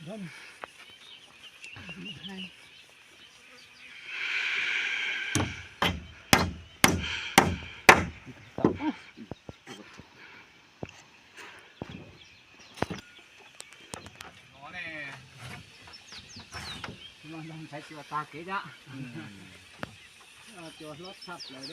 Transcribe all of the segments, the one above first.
Ntshai tsis tag kev thiab. Cua hlob tshaj plaws.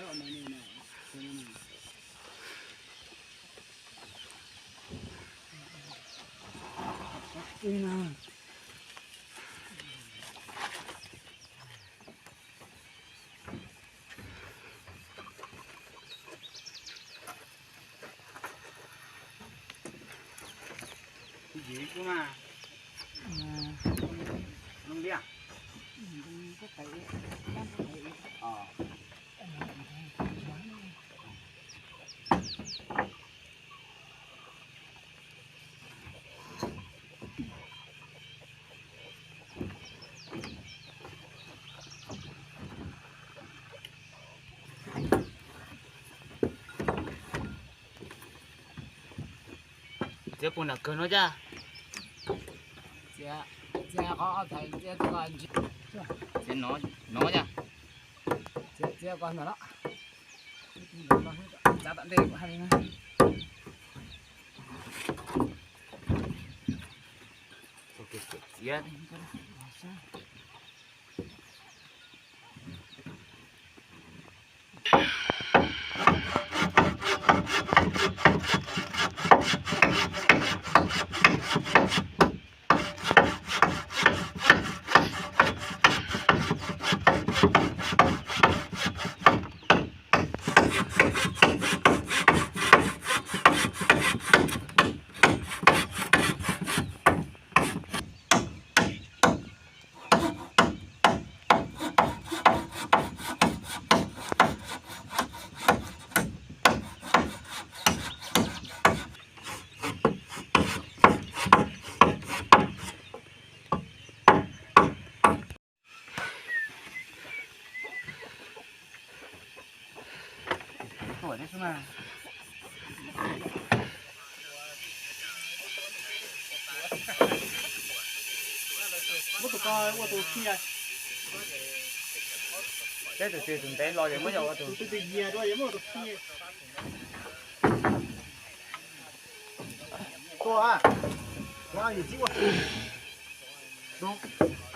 Txiav puas nram kawg no cas? Txiav, txiav qhov ob thaiv txiav tuaj. Txiav no, no cas? Txiav, txiav qhov no los. Txiav tom ntej kuv hais li na. Txiav. Muab tus ko ua tus khi. Peb tus twg tus ntev los ces muab yog ua tus. Tus twg twg yias dua ces muab ua tus khi. Tua, tua yim txib ua. Tua,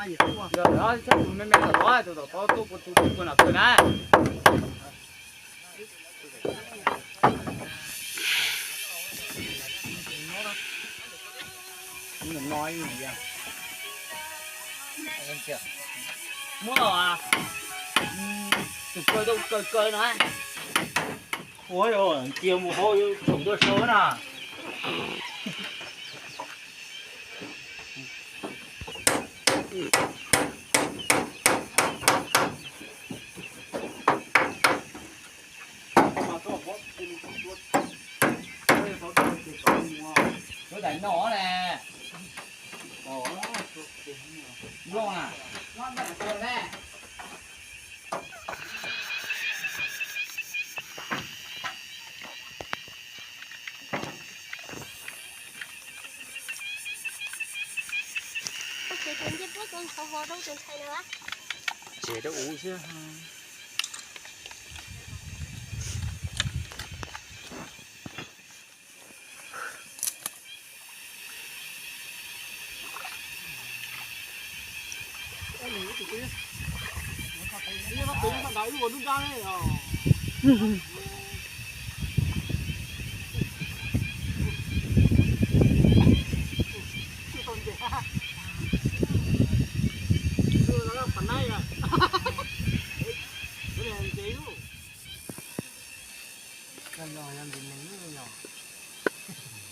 yim txib ua. Yog lawm, tus me me tom tod, tus tom tod tuaj puas tus twg puas nram kawg na. Muab tus kaw tau kaw kaw no. Ua cia mus hauv tsoom tuaj sau na. Lub daim no ne. Nplooj na. Ces rau ub xwb.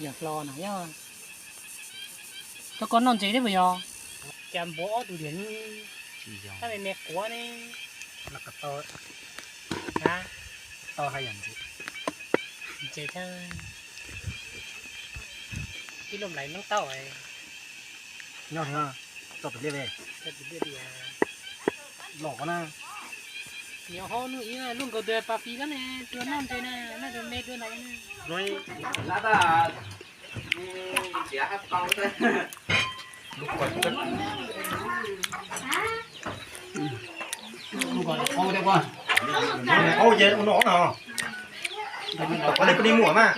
Yog hlo na yog. Rau koj noj ntses thiab puas yog? Cas npuav ob tug diam, tab me me quav ne. Tau hais yam ntses, ntses thiab ib lub nplais noob taub. Nyob tso tus liaj li, tso tus liaj li los ko na. Nyob hauv nug ib lub nkaus tus pas fis kab ne, tus noj ntses na, noj tus me tus ntawd na. Lab tas, ntiav hab tau tas. Qaub ces ua no no. Tom qab li koj li muam mas.